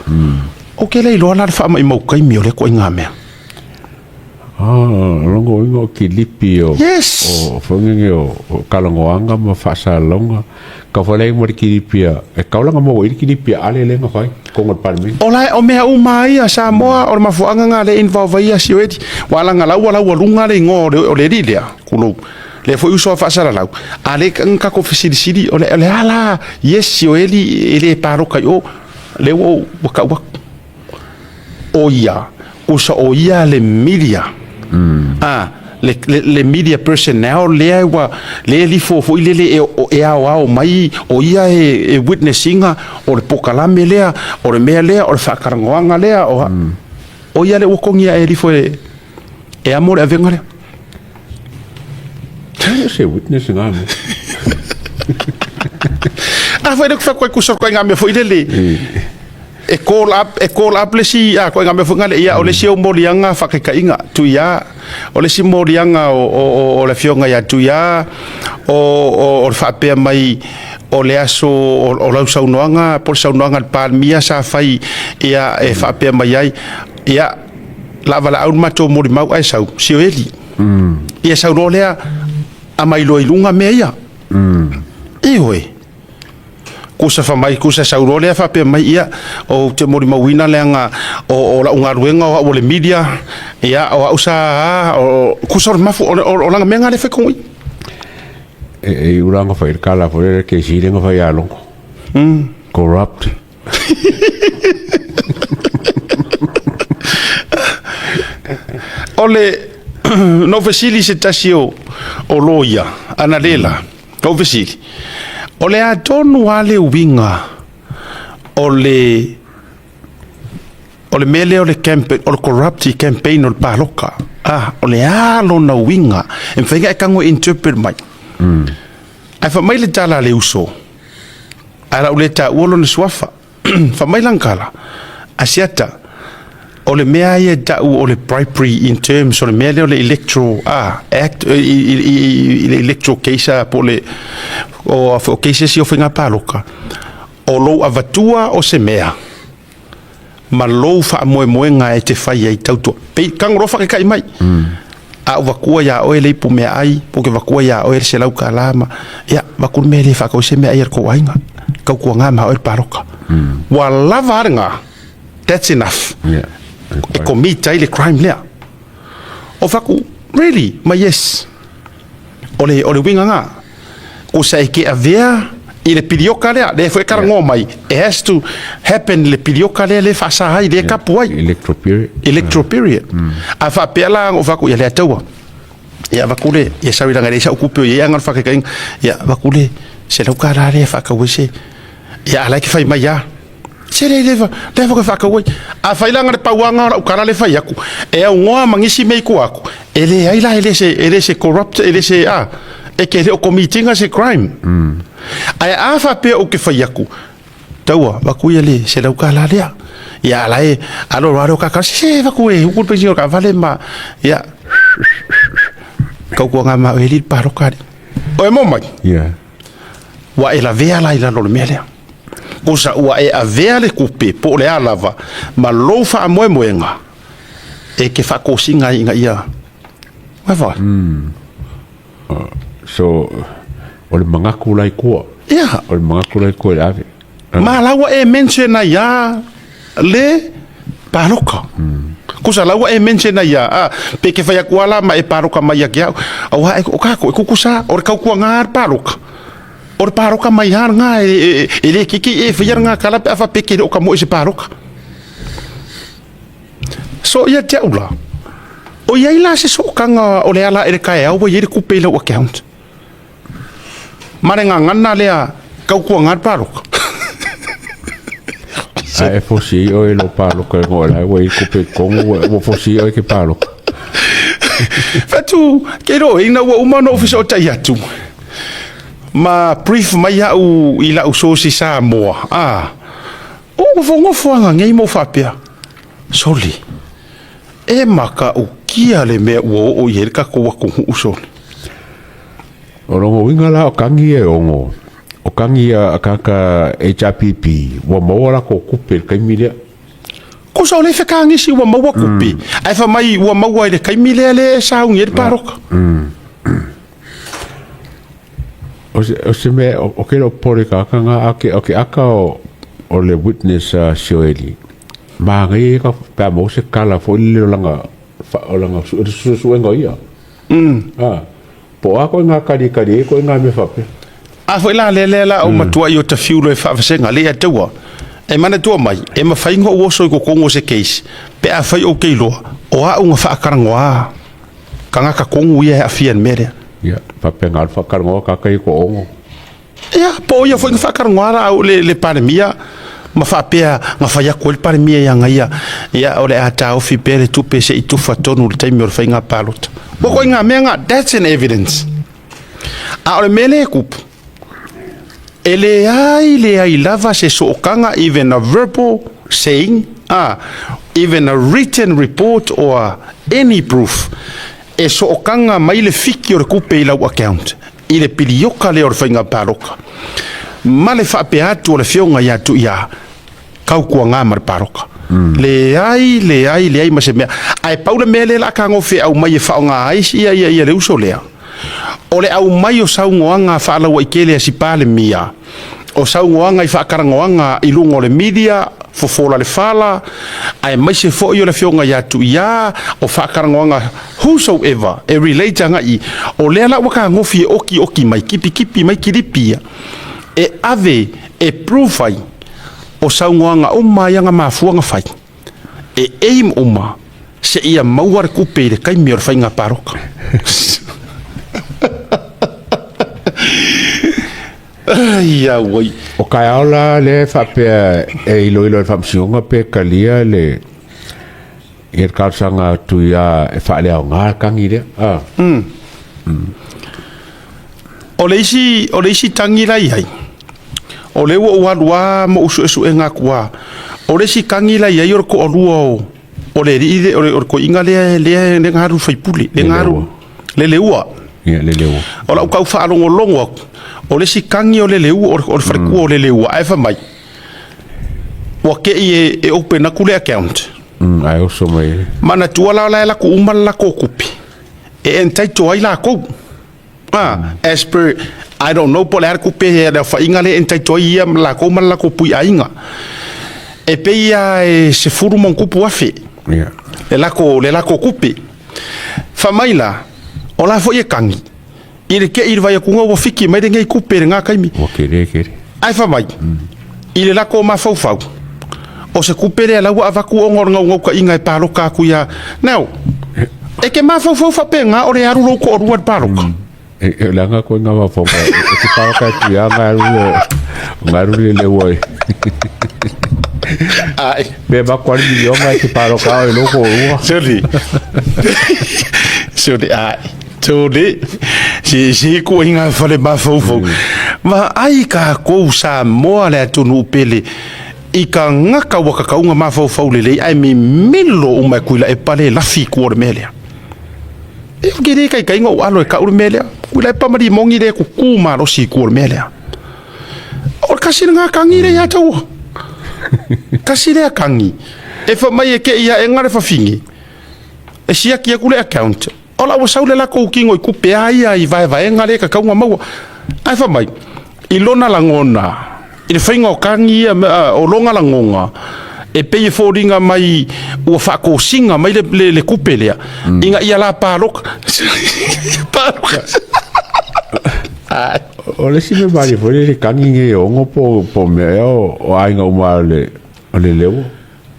ou te le iloa la le faamaumau taimi o lea ituaiga mea. Ah, longa uiga o kilipi o, Yes. o whangenge o, o kalangoanga ma whaasalonga. Ka whalei mo le kilipi a, e kaulanga mo i le kilipi a ale lenga whai, konga le parliament. O la o mea uma ia Samoa o le mafuaaga nga le involve ai ia Sioeli. Ua laga lau ua laualuga le igoa o le o le alii lea, kulou. Lea foi uso a faasalalau. A le ka tatou fesilisili o le o le a la yes Sioeli e le paloka i o. Lea ua ou ua tau atu. O ia, usa o ia le media. A, le, le, le media personnel lea ua, lea e lifo foi lele e, e aoao mai, o ia e, e witness ina o le pokalame lea, o le mea lea, o le faatalanoaga lea, o, o ia lea ua togia e lifo e, e amo le avega lea. E se witness ngā mea. A foi lea ku fai ku soro ngā mea foi lele. E call up, e call up le isi, a koe ngā mea foi ngale, ia, o le isi au moliaga faakaikaiga, Tuia, o le isi moliaga o, o, o, o le afioga ia Tuia, o, o, o le faapea mai o le aso o, o lau saunoaga, po o le saunoaga a le Palemia sa fai, ia, e faapea mai ai, ia, la valaau le matou molimau ae sau, Sioeli. Ia sau loa lea, aumai loa i luga mea ia. Ioe. Kusa fa mai, kusa sau loa lea faapea mai, ia, ou te molimauina leaga o, o lau galuega o au o le media, ia, o au sa, o, kusa o le mafu, o, o, o lana mea lea fai kongo i. E, e i ula nga fai le kala fo le ke si le nga fai alongo. Corrupt. O le, na ou fesili se tasi o, o loia, analela, na ou fesili, o le a tonu lava le uiga o le, o le mea lea o le campaign, o le corrupt i campaign o le paloka, a, o le a lona uiga, e mafai ona e tago e interpret mai. Ae fai mai le tala a le uso, ae o le a ou le taua lona suafa. Fai mai lana tala, Asiata, o le mea ia e tau o le bribery in terms o le mea lea o le electoral ah, act, i, i, i, i le electoral case ah, po o le o, o cases ia o faiga paloka, o lou avatua o se mea ma lou faamoemoega e te fai ai tautua. Pei tago loa faakaikai mai. A ou vatua iā oe le ipu meaai, po ke vatua iā oe le $100 ma, ia, vaku le mea e le faatau ai se meaai a le tou aiga. Tautuaga ma oe le paloka. Ua lava a lena, that's enough. Yeah. E commit ai le crime lea. O faku, really? Ma yes. O le, o le uiga lena. Kusa e ke avea i le pilioka lea, lea foi e talanoa mai, it has to happen i le pilioka lea lea e faasa ai, lea e kapu ai. Electoral period. Electoral period. A faapea la, o faku, ia le ataua. Ia avatu le, ia sorry leaga e leai sau tupe o i ai aga o le faataitaiga. Ia avatu le $100 lea e faatau ai se, ia a la e te fai mai lava. Se le le lea foi faatau ai. Afai la na le pauaga o lau tala le fai atu, e aunoa ma nisi mea i tua atu, e leai la, e le se, e le se corrupt, e le se, a, e ke le o commit ina se crime. Ae a faapea ou te fai atu, taua, avatu ia le $100 lea. Ia a la e alo alo ka ka, se se avatu e uku le penisini o le taavale ma, ia, tautuaga ma oe e alii le paloka alii. Oe mo mai. Yeah. Ua e lavea la i lalo o le mea lea. Osa ua e avea le tupe po o le a lava ma lou faamoemoega e te faatosina ai ina ia Ua So, o le manatu la i tua. Ia. O le manatu la i tua i le ave. Ma la ua e mention ai a le paloka. Kusa la ua e mention ai a, a pe ke whai aku ala ma e paloka mai ia ki au. Auā e, o kākou, e kukusa, o le kaukuanga a le paloka. O le paloka mai a ngā e, e, e le kiki e whai ngā kala pe awha pe ke o ka moe se paloka. So ia te au la, o iai la se sookanga o le ala e le kaeao ua iai le kupe i lau account. Ma le gagana lea kaukuaga le paloka. Ae e fosi ai oe i lou paloka e ngoe lai ua i kupe i totonu ua fosi ai oe ke paloka. Fatu, ke iloa ina ua uma ona ou fesootai atu. Ma brief mai au i lau source i Samoa, a, o nofonofo aga nei ma ou faapea, Soli, e matautia le mea ua oo i ai le tatou atunuu, soli. O lona uiga la o tagi ia e ono, o tagi ia a tagata HRPP ua maua latou tupe i le taimi lea. Kosa o le fekagisi ua maua tupe, ae fai mai ua maua i le taimi lea lea e sauni ai le paloka. O se mea, o ke le o popole i tagata na, a o ke aka o le witness a Sioeli, manaia ia ka, pe a maua se tala foi lele o lana, o lana suesuega o ia. Po o a koe ngā kalikali ai koe ngā mea faapea. A foi la lea lea la o matuai o ta fiulo e faavasega le ia taua. E manatua mai, e mafai ona ou oso i totonu o se case, pe afai ou te iloa, o au na faatalanoa tagata tonu ia e aafia i le mea lea. Ia, faapena le faatalanoa tagata ia toaono. Ia, po o ia foi na faatalanoa la au le, le Palemia, ma faapea na fai atu ai le Palemia ia ia, ia o le a taofi pea le tupe se i tufa tonu i le taimi o le faiga palota. Ua koe ngā mea ngā, that's an evidence. A o le mea lea e tupu, e leai leai lava se sootaga, even a verbal saying, even a written report or any proof, e sootaga mai le fiki o le tupe i lau account, i le pilioka lea o le faiga paloka, ma le faapea atu o le afioga ia Tuia, tautuaga ma le paloka. Leai, leai, leai ma se mea. Ae pau le mea lea la tagofe aumai e faaaoga ai ia, ia, ia le uso lea, o le aumai o saunoaga faalauaitele a si Palemia, o saunoaga i faatalanoaga i luga o le media, fofola le fala, aemaise foi o le afioga ia Tuia, o faatalanoaga whosoever e relate agai i, o lea la ua tagofi e okioki mai, kipikipi mai kilipi ia, e ave e proof ai o saunoaga uma ia na mafua na fai, e aim uma seia maua le tupe i le taimi o le faiga paloka. Ai auai. O taeao la lea e faapea e iloilo e le Faamasinoga pe talia le ia le talosaga atu ia e faaleaoga le tagi lea. Ah. O le isi tagi la i ai, o lea ua ou alu lava ma ou suesuega atu lava, o le isi tagi la i ai o le toalua o le alii lea, o le toeaina lea lea lea na alu i le faipule, lea na alu le Leua. Ia le Leua. O lau tau faalogologo atu, o le isi tagi o le Leua, o le falekua o le Leua, ae fai mai, ua te i e open atu le account. Ae oso mai. Manatua la o la e lako uma le latou tupe, e entitle ai latou. As per, I don't know po o le a le tupe le aofaiga lea e entitle ai ia latou ma le latou puiaiga. E pei lava e 10+ afe le latou tupe. Fai mai la, o la foi e tagi, i le te i le vai atuga ua fiki mai lenei tupe i lena taimi. Ua tele tele. Ae fai mai, i le latou mafaufau, o se tupe lea la ua avatu ona o le naunautaiga e paloka atu ia. Now, e te mafaufau faapena o le alu lou toalua i le paloka. E leaga koe ngā mafaufauga e te paloka atu ia ngā alu le ngā alu le leua i. Ai. Pe avatu lava le miliona e te paloka au e lou toalua. Soli. Soli, ai. Soli. Si si kuaiga fale mafaufau. Vaai takou Samoa le atunuu pele i tagata ua kakauga mafaufau lelei ae mimilo uma e Tuilaepa le lafi i tua o le mea lea. E ou te le taitaiga ou alo e tau le mea lea. Tuilaepa ma Limoni le tutu malosi i tua o le mea lea. O le tasi lena tagi lea ia te ua. Tasi lea tagi. E fai mai e te ia e le fafine. E siaki atu le account. O la ua sau le latou tino i tupe a ia i vaevaega lea e kakauga maua. Ae fai mai, i lona lagona, i le faiga o tagi ia, o lona lagona, e pei e foliga mai ua faatosina mai le tupe lea, ina ia la paloka. Paloka. O le isi mea malie foi le tagi nei e ono po o mea ea o aiga uma o le Leua.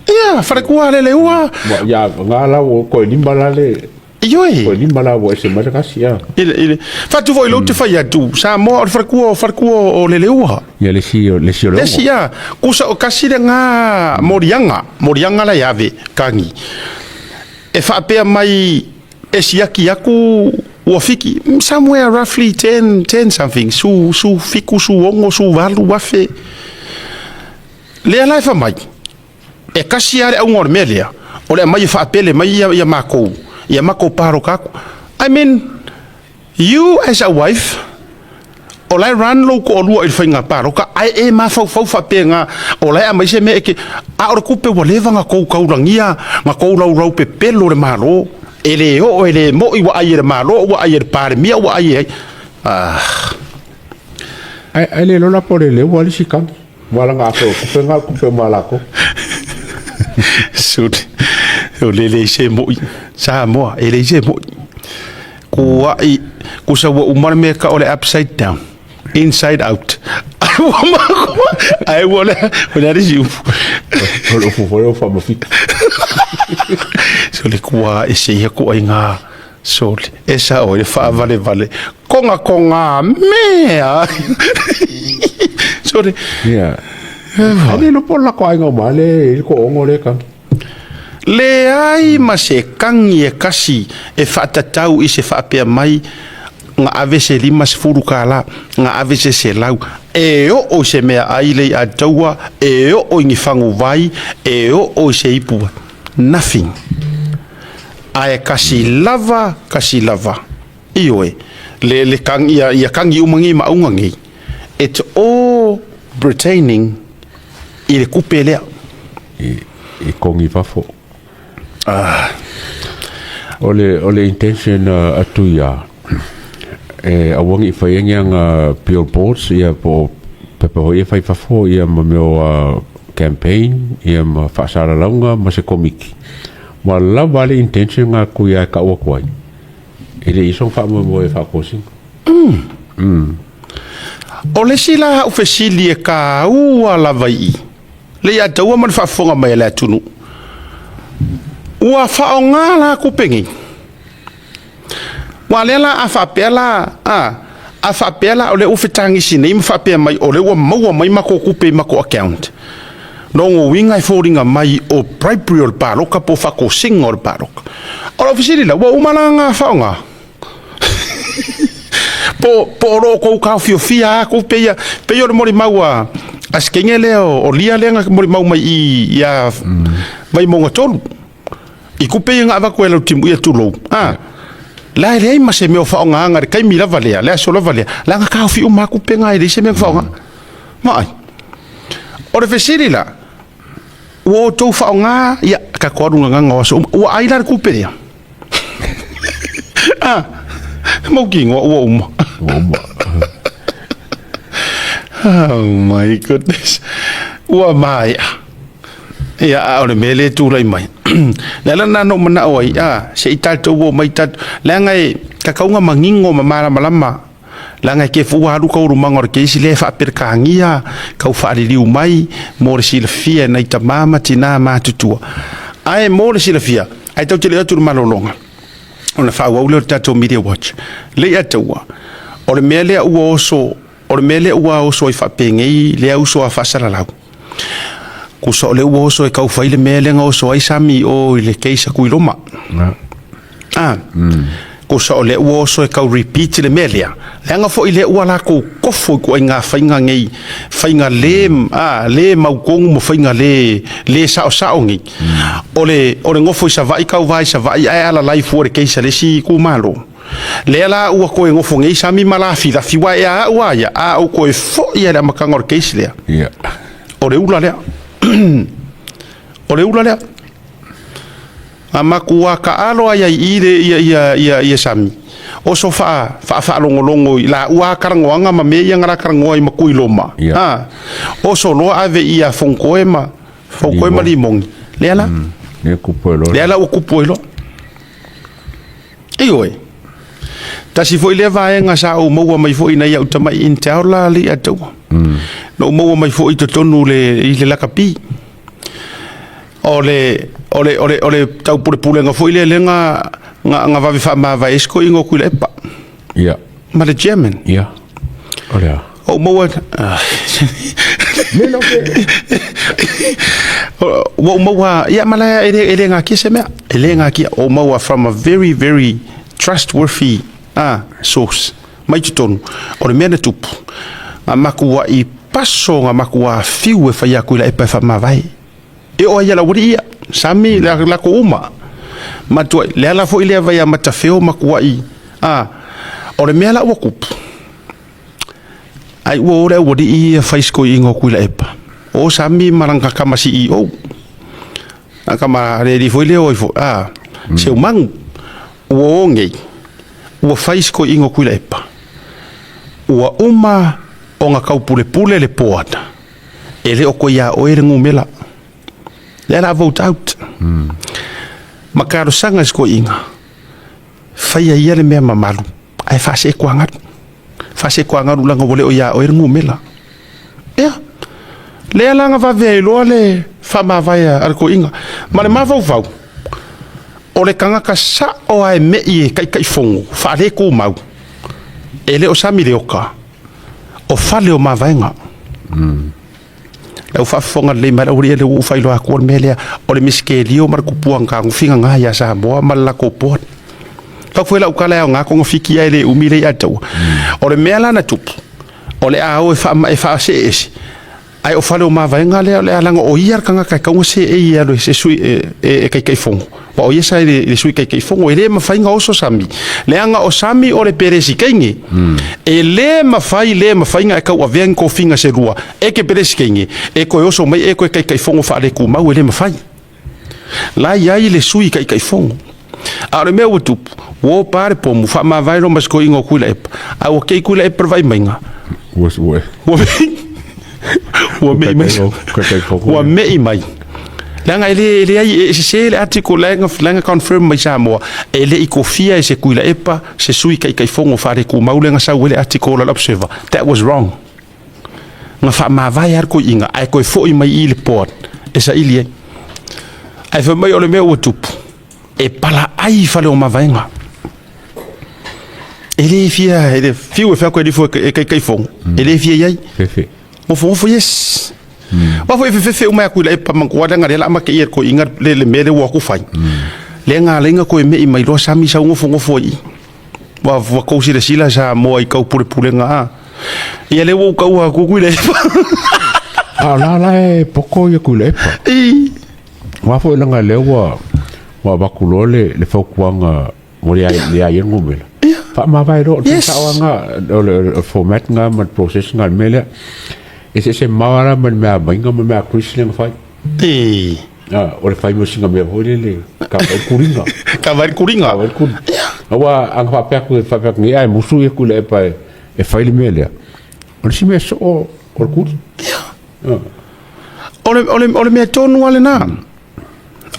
Ia, falekua le Leua. Ia, ngā la ua koe lima la le Ioe. Koe lima la ua ese mai le kasi ia. I le fatu foi lou te fai atu, Samoa o le falekua o falekua o le Leua. Ia le isi o le Le isi ia, kusa o kasi le ngā morianga, morianga la ia ave, kangi. E faapea mai e siaki aku Ua fiki, somewhere roughly 10, 10 something, su, su fiku, su ono, su valu afe. Lea la e fai mai, e kasi lava le auga o le mea lea, o le aumai e faapele mai ia, ia makou, ia makou paloka aku. I mean, you as a wife, o la e run lou toalua i le faiga paloka, ae e mafaufau faapena, o la e aumai se mea e te, a o le tupe ua leva ona tou taulagia, na tou laulau pepelo le Malo, e le oo, e le moi, ua ai e le Malo, ua ai e le Palemia, ua ai e ai. Ah. Ae, ae le iloa la po o le leu a le isi kami. Ua laga ake o kupe nga kupe ma lako. Suli. O le le se moi. Samoa, e le se moi. Kuai, kusa ua uma le mea ka o le upside down. Inside out. Ai ua mako. Ai ua le, o le arisi upu. O le upu foi o whamawhita. So le kua e se ia kua i ngā soli. E sa o le whaavalevale. Konga konga mea. Sorry. Yeah. Ai le lopo la ko ainga ma le ko ongo le ka. Leai ma se kangi e kasi e faatatau i se faapea mai nga ave se 50 kala, nga ave se 100, e oo i se mea ai lei a taua, e oo i ni fangu vai, e oo i se ipu vai. Nothing. Ae kasi lava, kasi lava. Ioe, le, le kang, ia, ia kangi uma nei ma auga nei, it's all pertaining i le kupe lea. I, i kongi fafo. Ah. O le, o le intention uh, atu ia, e aua nei whai ngi anga billboards ia po pepa hoi e whai fafo ia ma mea o uh, campaign ia ma whaasalalauga ma se komiki. Ma lava le intention ngā kui ai ka ua kuai. E le i soga faamoemoe e faakosina. O le isi la au fesili e kāua lava i i, le ia taua ma le faafofoga mai a le atunuu, ua faaaoga la kupe nei? Aua lea la a faapea la, a, a faapea la o lea ua fetagisi nei ma faapea mai o lea ua maua mai matou kupe i matou account, lona uiga e foliga mai o bribery o le paloka po o faatosina o le paloka. O lau fesili la, ua uma la ona faaaoga? Po, po o lo o tou taofiofia lava kupe ia, pei o le molimau a, a si teine lea o, o Lia lea na molimau mai i, ia Vaimauga 3. I kupe ia na avatu e lau timu ia tulou. A, la e leai ma se mea o faaaogaina i le taimi lava lea, le aso lava lea, leaga taofi uma lava kupe na e leai se mea na faaaoga. Vaai. O le fesili la, ua outou faaaoga, ia, tatou alu gagaga o aso uma, ua ai la le kupe lea? A, mautinoa ua uma. Ua uma. Oh my goodness. Ua maea. Ia, a o le mea lea e tulai mai. Le ala lena na ou manao ai, a, se i tatou o mai tatou, leaga e tatau ona manino ma malamalama, leaga e te fua alu taualumaga o le case lea e faaperekania, tau faaliliu mai mo le silafia e nai tama ma tina matutua. Ae mo le silafia, ae tatou te le o atu i le malologa, ona faaauau lea o le tatou Media Watch. Lei ataua, o le mea lea ua oso O le mea lea ua oso ai faapenei lea uso a faasalalau. Kusa o lea ua oso e tau fai le mea lea na oso ai Sami i o i le case a Tuiloma. Ah. Kusa o lea ua oso e tau repeat le mea lea. Leaga foi lea ua latou kofo i ituaiga faiga nei, faiga le, ah, le mautonu ma faiga le, le saosao nei. O le, o le nofo i Savaii tauva i Savaii ae alalai fua i le case a le isi itumalo. Lea la ua toe nofo nei Sami ma lafilafi aua e a au a ia, a ou toe foi lava i le amataga o le case lea. Ia. O le ula lea. O le ula lea. A matua taalo ai ai i le ia ia ia ia Sami. Oso faa faafaalogologo i laua a talanoaga ma mea ia na la talanoa ai ma Tuiloma. Ia. A oso loa ave ia Fonotoe ma Fonotoe ma Limogi. Lea la. Lea kupu ai loa. Lea la ua kupu ai loa. Ioe. Tasi foi lea vaega sa ou maua mai foi nai au tamai Intel la alii a taua. Na ou maua mai foi i totonu le, i le lakapi. O le, o le, o le, o le taupulepulega foi lea lea na, na, na vave faamavae ai si toeaina o Tuilaepa. Ia. Ma le chairman. Ia. O le a? Ou maua Ua ou maua ia ma la e le, e le gakia se mea. E le gakia. Ou maua from a very, very trustworthy. A, source, mai totonu, o le mea na tupu, nga makuaʻi paso nga makuā fiu e fai aku i la epa e faamavae. E oo ai ia laualii ia, sami le lakou uma. Matuai, le ala foi lea vai a matafeo makuaʻi, a, o le mea la ua kupu, ai ua o le aualii ia fai sikoiiga o Tuilaepa, o sami ma lana kama CEO, lana kama le alii foi lea o ai foi, a, Seumagu, ua o nei, ua fai sikoiiga o Tuilaepa, ua uma ona taupulepule le board, e le o toe iā oe le numera. Lea la vote out. Ma talosaga i sikoiiga, faia ia le mea mamalu, ae faaseetuagalu. Faaseetuagalu leaga ua le o iā oe le numera. Ia, lea la na vave ai loa le faamavae a le toeaina. Ma le mafaufau, o le tagata sao lava e me'i e Taitaifono faale-tumau, e le o Sami Leota, o fale o mavaega. Lau faafofoga lelei mai lau alii lea ua ou faailoa atu le mea lea, o le misikelio ma le tupua na tagofiga na ia Samoa ma le latou board. Fau foi lau tala e aoga togafiti ae le umi le ia taua. O le mea la na tupu, o le a o e faa e faasee ese, ae o fale o mavaega lea o le a leaga o ia le tagata e tatau ona seei e alu e se sui e Taitaifono, aua o ia sa i le Sui Taitaifono. E le mafai ona oso Sami, leaga o Sami o le Peresetene. E le mafai, le mafai ona e tauavea ni tofiga se lua e te Peresetene, e toe oso mai e toe Taitaifono faaletumau, e le mafai. La e i ai le Sui Taitaifono. A o le mea ua tupu, ua opa le pomu, faamavae loa ma si toeaina o Tuilaepa, a ua kei Tuilaepa le vaimaiga. Ua ua ua ua me'i mai ua me'i mai. Leaga e le leai e sese le article la e na confirm mai Samoa e le i kofia e se Tuilaepa se Sui Taitaifono faaletumau lea na sau ai le article a le Observer. That was wrong. Na faamavae lava le toeaina ae toe foi mai i le board e saili ai. Ae fai mai o le mea ua tupu, e palaai fale o mavaega. E le fia, e le fiu e fai atu e lifo e Taitaifono, e le fia i ai. Fefe. Gofogofo, yes. Aua foi e fefefe uma atu i la epa mantua leaga lea o le a mateia e le toeaina le mea lea ua o atu fai. Lea na ala ai ona toe me'i mai loa Sami sau nofonofo ai i i. Ua ua tou silasila Samoa i taupulepulega a. Ia lea ua ou taua atu Tuilaepa. A o la la e poko ia Tuilaepa. I. Aua foi leaga lea ua ua avatu loa le le fautuaga ua leai leai ai le numera. Ia. Faamavae loa, o le Yes. sao lava lena, o le format lena ma le process lena i le mea lea. E eseese mamao lava la ma le mea a Maiga ma le mea a Chris lea na fai. I. Ah, o le fai mo sina mea foi lele, ka vai le kuliga. Ka vai le kuliga. Ka vai le kuliga. Aua a na faapea atu, faapea atu nei, ae musu ia Tuilaepa e fai le mea lea. O le isi mea soo o le kuli. Ia. O le mea tonu lava lena.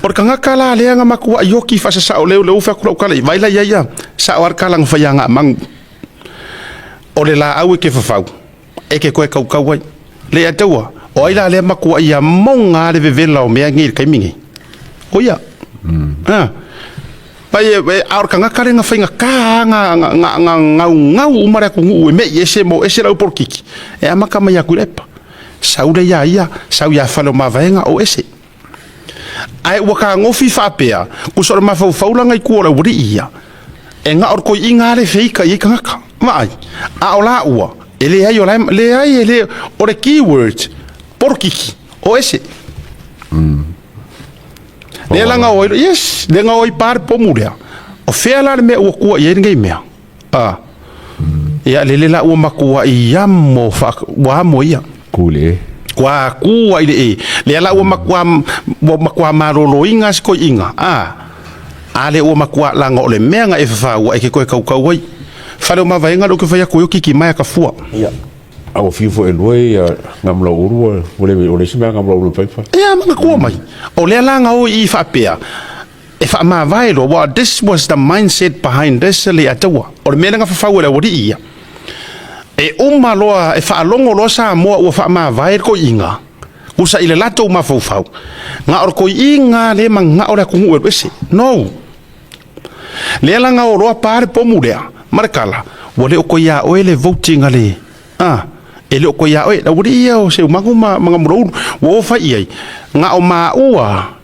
O le tagata la lea na matuai ioki faasasao lea ua fai atu lau tala i vai la i ai ia. Sao lava le tala na fai ia Gaamanu. O le laau e te fafau, e te toe kaukau ai. Le ataua, o ai la lea matuai ia moga le vevela o mea nei i le taimi nei. O ia. Ah. Pai e, e, a o le tagata lea na faigata na, na, na, na gaugau uma le atunuu e me'i ese mo ese lau polokiki, e amata mai ia Tuilaepa. Sau lea ia ia, sau ia fale o mavaega o ese. Ae ua kagofi faapea, kusa o le mafaufau laga i tua o le aualii ia, e na o le toeaiina lava le feita i ai tagata. Vaai, a o laua, e leai o la e, leai e le, o le keyword, polokiki, o ese. Lea la na o ai, yes, lea na o ai pa le pomu lea. O fea la le mea ua tua i ai lenei mea? A. Ia, lele la ua matuai amo fa, ua amo ia. Ku le e. Kua ku ai le e. Lea la ua matua, ua matua maloloina si toeaina. A. A lea ua matua laga o le mea na e fafau e ke koe kaukau ai. Fale o mavaega lea ou te fai atu ai o kiki mai a ka fua. Ia. A ua fiu foi e lua ia Gamalaulu ua ua le o le isi mea a Gamalaulu e mafai ona fai. Ia, manatua mai. O lea la na o i i faapea, e faamavae loa, aua this was the mindset behind this le Ataua. O le mea lea na fafau e le aualii ia. E uma loa, e faalogo loa Samoa ua faamavae le toeaina, usa i le latou mafaufau, na o le toeaina lea e manao le atunuu e alu ese. No! Lea la na o loa pa le pomu lea, ma le tala, ua le o toe ia oe le voting a le, a, e le o toe ia oe, le aualii ia o Seumagu ma Gamulaulu, ua o fai i ai, na o maua,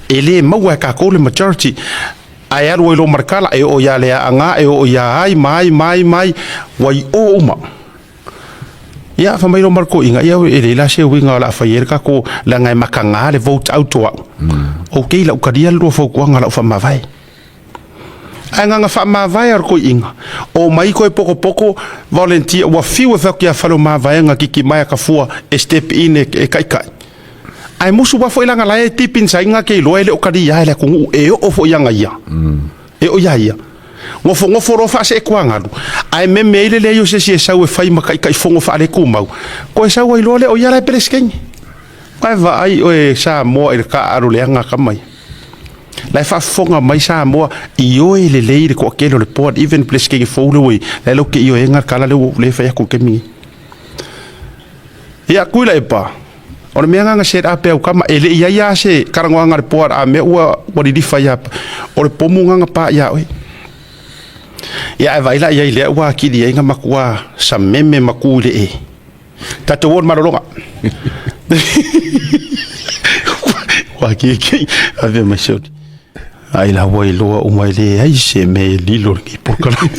e le maua e tatou le majority. Ae alu ai loa ma le kala, e oo ia Leaana, e oo ia ai ma ai ma ai ma ai, ua i o uma. Ia, fai mai loa ma le toeaina, ia e leai la se uiga o le a fai ai le tatou, leaga e mataga le vote out o au. Okay, lau talia le lua fautuaga, lau faamavae. Ae na ona faamavae lava o le toeaina, omai toe potopoto volunteer, ua fiu e fai atu ia Faleomavaega Titimaea Tafua e step in e taitai. Ae musu lava foi leaga la e deep inside na te iloa e le o talia e le atunuu e oo foi ia ia. E oo ia ia. Nofonofo loa faaseetuagalu, ae meme ai le leai o se isi e sau e fai ma taitaifono faaletumau, toe sau ai loa lea o ia la e Peresetene. Ae vaai oe Samoa i le taaalo leaga ata mai. La e faafofoga mai Samoa, ioe lelei le toatele o le board, even Peresetene fou lea ua i ai, la e latou te ioeina le tala lea ua lea e fai atu i le taimi nei. Ia, Tuilaepa, o le mea lena na set up e au tama, e le i ai lava se talanoaga a le board a mea ua ua lilifa ia, o le pomu lena na pa ia oe. Ia, ae vaai la i ai lea ua atili ai na matua sameme ma tu i le e. Tatou o i le malologa. Ua kiki, ave mai se oli. Ai la ua iloa uma e leai se mea e lilo lenei polokalame.